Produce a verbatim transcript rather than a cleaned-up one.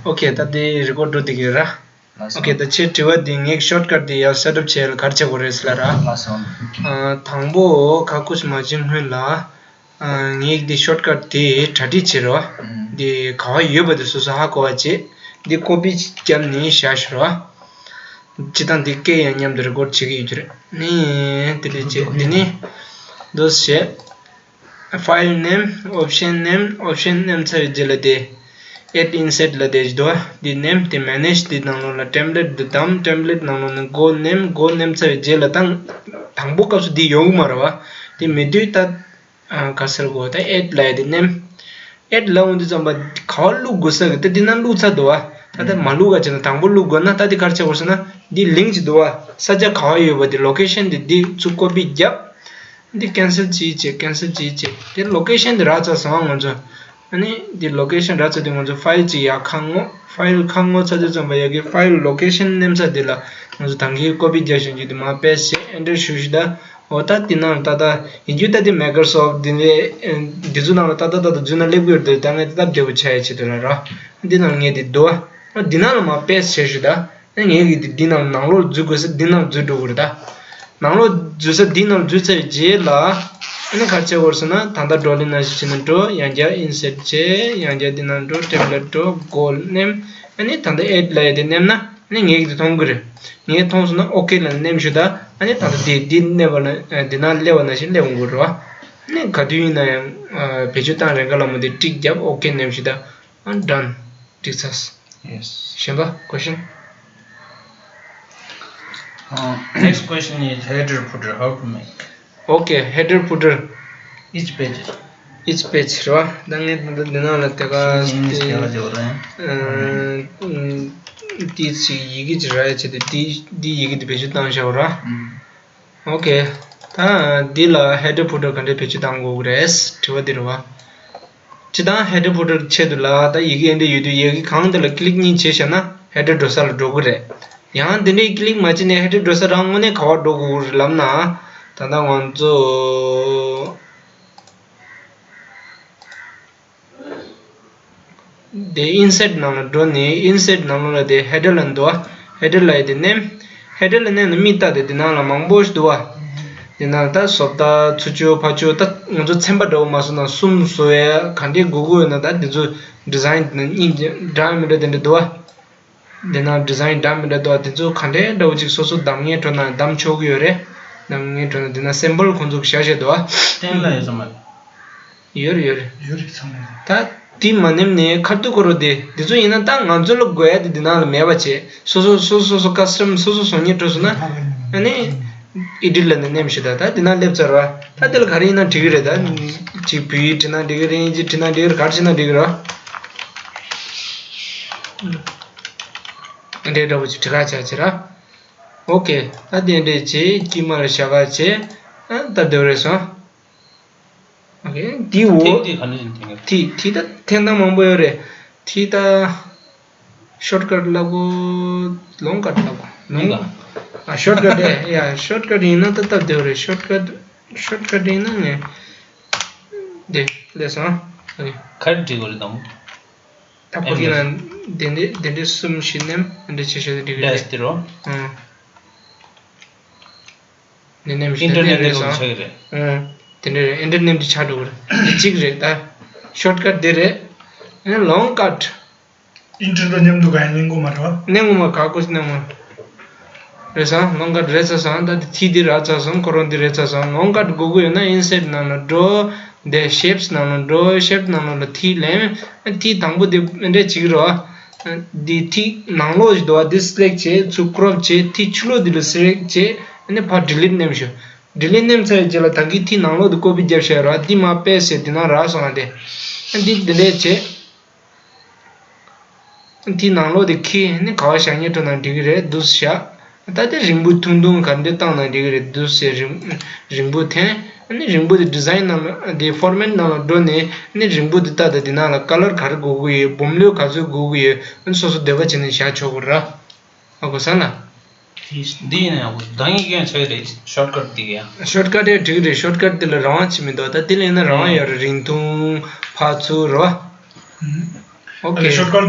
ཨོ་ཁེ། ད་དེ་རི་ཀོཌ་འགྲོ་བསྡད་ཀྱི་ར། ལགས་སོ། ཨོ་ཁེ། ད་ཁྱེད་དྲི་བ་འདི་ངས་ཤོཊ་ཀཊ་འདི་ཡར་སེཊ་ཨབ་བྱེད་ཡ་ལ་ག་རེ་བྱེད་དགོས་རེད་ཟེར་ལ་ར། ལགས་སོ། ཨ། དང་པོ་ཁ་ཁུ་སིམ་བྱེད་སྔོན་ལ། ཨ། ངས་འདི་ཤོཊ་ཀཊ་དེ་གྲ་སྒྲིག་བྱེད་རོགས། ཨུམ། འདི་ག་པར་ཡོད་པ་དེ་སོ་སོ་ཧ་གོ་བ་བྱེད། འདི་ཀོ་པི་བརྒྱབ་ནས་བཞག་ཤོག་རོགས། སྤྱིར་བཏང་འདི་སྐད་ཡང་མཉམ་དུ་རི་ཀོཌ་བྱེད་ཀྱི་ཡོད་རྒྱུ་རེད། ནི་དེ་འདྲ་བྱེད། འདི་ནི་འདུག་སེ་བྱེད། ཕའིལ་ནེམ། ཨོབ་ཤན་ནེམ། ཨོབ་ཤན་ནེམ་ཚར་བའི་རྗེས་ལ་དེ། ཨེཌ་ཨིན་སེཊ་ལབ་དེ་འདུག་བ། འདི་ནེམ། དེ་མེ་ནེཇ། འདི་ནང་ལོགས་ལ་ཊེམ་པ་ལེཊ་འདི་བདམས། ཊེམ་པ་ལེཊ་ནང་ལོགས་ནས་གོ་ནེམ། གོ་ནེམ་ཚར་བའི་རྗེས་ལ་དང་། དང་པོ་སྐབས་སུ་འདི་ཡོང་གི་མ་རེད་བ། དེ་མེད་དུས་ད། ཨ། ག་ཟེར་དགོས། ད་ཨེཌ་ལབ་ཡ་དེ་ནེམ། ཨེཌ་ལབ་འོང་དུས་ཙམ་པ་ག་པར་བླུག་དགོས་ས་གི། ད་འདི་ན་བླུག་ཚར་འདུག་བ། ད་ལྟ་མ་བླུག་ག་བྱས་ན། དང་པོ་བླུག་དགོས་ན་ད་འདི་ག་རེ་བྱེད་དགོས་ཟེར་ན། འདི་ལིང་ཅིག་འདུག་བ། ས་ཆ་ག་པར་ཡོད་པ་དེ། ལོ་ཀེ་ཤན་དེ། འདི་ཚུར་ཀོ་པི་བརྒྱབ། འདི་ཀེན་སེལ་བྱེད་བྱེད། ཀེན་སེལ་བྱེད་བྱེད། དེ་ལོ་ཀེ་ཤན་དེ་རག་ཚར་སོང་ང་ཚོ། ཨ་ནི་འདི་ལོ་ཀེ་ཤན་རག་ཚར་དུས་ང་ཚོ་ཕའིལ་ཅིག་ཡར་ཁ་སྔོག་ཕའིལ་ཁ་སྔོག་ཚར་དུས་ཙམ་པ་ཡ་གི་ཕའིལ་ལོ་ཀེ་ཤན་ནེམ་ས་དེ་ལ་ང་ཚོ་ད་གིན་ཀོ་པི་རྒྱག་བཞིན་གྱི་དེ་མར་པེ་སི་ཊི་བྱེད། ཨེན་ཊར་ཞུ་ཞུ་ད། འོ་ད་འདི་ནང་ལ་ཏག་ཏག་ཡིན་རྒྱུ། ད་འདི་མའི་ཀོ་རོ་སོཕ་ཊི་འདི་འདྲའི་འདི་ཚོ་ནང་ལ་ཏག་ཏག་ཏག་ཏག་འཛུལ་ན་སླེབས་ཀྱི་ཡོད་རེད། ད་ངས་ད་ལྟ་བདེ་པོ་ཆགས་ཡ་ཆེད་དུ་ལ་ར། འདི་ནང་ངས་འདི་འདུག་འོ་འདི་ནང་ལ་མར་པེ་སི་ཊི་བྱེད་ཞུ་ད། ངས་ཀྱི་འདི་འདི་ནང་ནང་ལོགས་འཛུལ་དགོས་ས་འདི་ནང་འཛུལ་འགྲོ་གི་རེད་ད། ནང་ལོགས་འཛུལ་ས་འདི་ནང་འཛུལ་ཚར་རྗེས་ལ། ཨ་ནི་ག་རེ་བྱེད་དགོས་ཟེར་ན། ད་ལྟ་འགྲོ་ལེ་ནང་བཞིན་བྱས་ནས་འགྲོ། ཡང་བསྐྱར་ཨིན་སེཊ་བྱེད། ཡང་བསྐྱར་འདི་ནང་འགྲོ། ཊེམ་པ་ལེཊ་འགྲོ། གོ་ནེམ། ཨ་ནི་ད་ལྟ་ཨེཌ་ལབ་ཡ་དེ་ནེམ་ན། ཨ་ནི་ངས་ཀྱི་འདི་མཐོང་གི་རེད། ངས་མཐོང་སོང་ན་ཨོ་ཁེ་ལ་ནེམ་ཞུ་ད། ཨ་ནི་ད་ལྟ་འདི་འདི་གནས་པ་ན། འདི་ནང་སླེབས་པ་ནང་བཞིན་སླེབས་འོང་གི་རེད་བ། ཨ་ནི་ག་དུས་ཡིན་ན་ཡང་། ཨ། བེད་སྤྱོད་བཏང་རན་ཁ་ལ་མོ་དེ་ཊིག་བརྒྱབ། ཨོ་ཁེ་ནེམ་ཞུ་ད། ཨ། ཌན། འགྲིག་ཚར། Yes. གཞན་པ་ཀོ་ཤན། Uh, next question is header footer, how to make? Okay, header footer. Each page. Each page རེད་བ། ད་ངས་ད་ལྟ་འདི་ནང་ལ་དེ་ག་English དེ་ག་ལ་བརྗོད་རེད། ཨ། ཨ། ཏི་ཅིག་ཡི་གེ་ཅིག་རག་ཡ་ཆེད་དུ་འདི་འདི་ཡི་གེ་འདི་བེད་སྤྱོད་བཏང་བཞག་ར། ཨུམ། ཨོ་ཁེ། ད་འདི་ལ་header footer ག་འདྲས་བེད་སྤྱོད་བཏང་དགོས་ཀྱི་རེད། དྲི་བ་འདི་རེད་བ། སྤྱིར་བཏང་header footer ཆེད་དུ་ལ་ད་ཡི་གེ་འདི་འདྲས་ཡོད་དུས་ཡི་གེ་གང་དེ་ལ་ཀི་ལིག་གཉིས་བྱས་བཞག་ན་header འགྲོ་ས་ལ་འགྲོ་གི་རེད། ཡང་འདི་འདྲས་ཀི་ལིག་མ་བྱས་ནས་header འགྲོ་ས་རང་དངོས་གནས་ག་པར་འགྲོ་དགོས་ཀྱི་རེད་ལབ་ན། ད་ལྟ་ང་ཚོ། དེ་ཨིན་སེཊ་ནང་ལ་འགྲོ་ནས། ཨིན་སེཊ་ནང་ལོགས་ལ་དེ་ཧེ་ཌར་ལ་འདུག་བ། ཧེ་ཌར་ལབ་ཡ་དེ་ནེམ། ཧེ་ཌར་ལ་མནན་ན་མིག་ལྟ་དེ་དེ་ནང་ལ་མང་པོ་ཞིག་འདུག་བ། དེ་ནང་ལ་ད་བཟོ་ལྟ་ཚུར་ཕྱོགས་ཕར་ཕྱོགས། ད་ང་ཚོ་ཚན་པ་འདྲ་བོ་མ་བཟོ་ན་གསུམ་བཟོ་ཡ་ག་འདྲས་དགོས་ཀྱི་ཡོད་ན། ད་དེ་ཚོ་ཌི་ཛའིན་དེ་ནང་གཉིས་འདྲ་མི་འདྲ་དེ་འདྲ་འདུག་བ། དེ་ནང་ཌི་ཛའིན་འདྲ་མི་འདྲ་འདུག་བ། དེ་ཚོ་ག་འདྲས་འདྲ་བོ་ཅིག་སོ་སོ་གདམ་ངེས་འཕྲོ་ན་གདམ་ཆོག་གི་ཡོད་རེད། གདམ་ངེས་འཕྲོ་ན་དེ་ནང་སེམ་པལ་ཁོང་ཚོ་གི་བཞག་བཞག་འདུག་བ། སྟེང་ལ་ཡོད་ས་མ་རེད། ཡོད་རེད། ཡོད་རེད། ཡོད་རེད་ཚང་མ། ད་དེ་མ་ནེམ་ནས་ཁར་ཐུག་ཁོ་རོ་དེ་དེ་ཚོ་ཡིན་ན། ད་ང་ཚོ་ལ་དགོས་ཡ་དེ་དེ་ནང་ལ་མེད་པ་བྱས། སོ་སོ་སོ་སོ་སོ་ཀ་སི་ཊམ་སོ་སོ་བཟོ་སྙིང་བྲོ་སོང་ན། ཨ་ནི་ཨེ་ཌིཊ་ལ་ནི་ནེམ་ཞིག་ད་ད་དེ་ནང་སླེབས་ཚར་བ། ད་དེ་ལ་ག་རེ་ཡིན་ན་འགྲིག་གི་རེད། ད་ཅིག་བོད་ཡིག་བྲིས་ན་འགྲིག་གི་རེད། དབྱིན་ཇི་བྲིས་ན་འགྲིག་གི་རེད། ག་རེ་བྱས་ན་འགྲིག་གི་རེད། འདྲེ་འདྲ་བོ་ཅིག་བྲིས་ཁ་ཆག་ཅིག་ར། ཨོ་ཁེ། ད་དེ་འདྲས་བྱས། དཀྱིལ་མར་བཞག་ག་བྱས། ཨ། སྟབས་བདེ་བོ་རེད་སོང་། ཨོ་ཁེ། དེའི་འོག་ཐིག་དེ་ག་ནས་ཡིན་ཐིག་ངེས། ཐིག་ཐིག་ད་འཐེན་སྟངས་མང་པོ་ཡོད་རེད། ཐིག་ད་ཤོཊ་ཀཊ་ལབ་དགོས། ལོང་ཀཊ་ལབ་དགོས། ལོང་ཀཊ། ཨ། ཤོཊ་ཀཊ་ཨེ། ཡ། ཤོཊ་ཀཊ་ཡིན་ན་ད་སྟབས་བདེ་བོ་རེད། ཤོཊ་ཀཊ། ཤོཊ་ཀཊ་ཡིན་ན་ངས་དེ་ལས་སོང་། ཨོ་ཁེ། ག་རེ་འབྲི་དགོས་རེད་དམ། ད་ཁོ་གི་ན་དེ་འདྲས་དེ་འདྲས་གསུམ་བཞི་ནེམ་འདྲ་ཆེ་ཤོས་དེ་འགྲིག་གི་རེད། ཌེཤ་དེ་རོ། ཨང་། ནི་ནེམ་བཞི་ཨིན་ཊར་ནེཊ་དེ་འདྲས་ནེམ་སོང་། ཆགས་ཀྱི་རེད། ཨང་། དེ་འདྲས་རེད། ཨིན་ཊར་ནེཊ་དེ་ཆགས་འགྲོ་གི་རེད། དེ་གཅིག་རེད། ད་ཤོཊ་ཀཊ་དེ་རེད། ཨ་ནི་ལོང་ཀཊ། ཨིན་ཊར་དང་མཉམ་དུ་གང་ཡང་ཉན་དགོས་མ་རེད་བ། ཉན་དགོས་མ། ག་ཀོ་ཉན་དགོས་མ་རེད་སོང་། ལོང་ཀཊ་རེད་ཚར་སོང་། ད་དེ་ཐིག་དེ་རག་ཚར་སོང་། ཁོ་རང་དེ་རེད་ཚར་སོང་། ལོང་ཀཊ་དགོས་ཀྱི་ཡོད་ན་ཨིན་སེཊ་ནང་ལ་འགྲོ། དེ་ཤེབས་ནང་ལ་འགྲོ། ཤེབས་ནང་ལ་ཐིག་ལེན། ཐིག་དང་པོ་དེ་འདྲས་བྱེད་ཀྱི་རེད་བ། དེ་ཐིག་ནང་ལོགས་ཞིག་འདུག་བ། དེ་སི་ལེག་བྱེད། ཚུར་ཀོ་རོབ་བྱེད། ཐིག་ཕྱི་ལོགས་དེ་ལ་སི་ལེག་བྱེད། ཨ་ནི་ཕར་ཌི་ལིཊ་ནེམ་ཞུ། ཌི་ལིཊ་ནེམ་ཚར་རྗེས་ལ་ད་གིན་ཐིག་ནང་ལོགས་དེ་ཀོ་པི་རྒྱབ་བཞག་རེད་བ། དེ་མར་པེ་སི་ཊི་བྱེད། དེ་ནང་རག་སོང་ང་། དེ་ཨ་དེ་དེ་འདྲས་བྱེད། དེའི་ནང་ལོགས་དེ་ཁྱེར་ནི་ག་པར་བཞག་སྙིང་བྲོ་ན་འགྲིག་གི་རེད། འདུག་སེ་བཞག་ད་དེ་རིང་པོ་ཐུང་ཐུང་ག་འདྲ་བཏང་ན་འགྲིག་གི་རེད། འདུག་སེ་རིང་རིང་པོ་འཐེན། ཨ་ནི་རིང་པོ་དེ་ཌི་ཛའིན་ནང་ལ་དེ་ཕོར་མེཊ་ནང་ལ་འགྲོ་ནས། ཨ་ནི་རིང་པོ་དེ་ལྟ་ད་དེ་ནང་ལ་ཀ་ལར་ག་རེ་དགོས་ཀྱི་ཡོད། སྦོམ་ལོས་ག་ཚོད་དགོས་ཀྱི་ཡོད། ཨ་ནི་སོ་སོ་འདོད་པ་བྱས་ནས་བཞག་ཆོག་གི་རེད། ཧ་གོ་སོང་ལ། འདི་ཡིན་ན་ཡང་འདང་ཡིག་ཡང་ཆགས་ཀྱི་རེད། ཤོཊ་ཀཊ་འདི་ཡང་། ཤོཊ་ཀཊ་ཡང་འགྲིག་གི་རེད། ཤོཊ་ཀཊ་འདི་ལ་རང་དབང་བྱེད་མི་འདུག་ད་དེ་ལ་ཡིན་ན་རང་དབང་ཡོད་རེད། རིང་ཐུང་ཕར་ཚུར་རོ། ཨུམ། Okay. Short call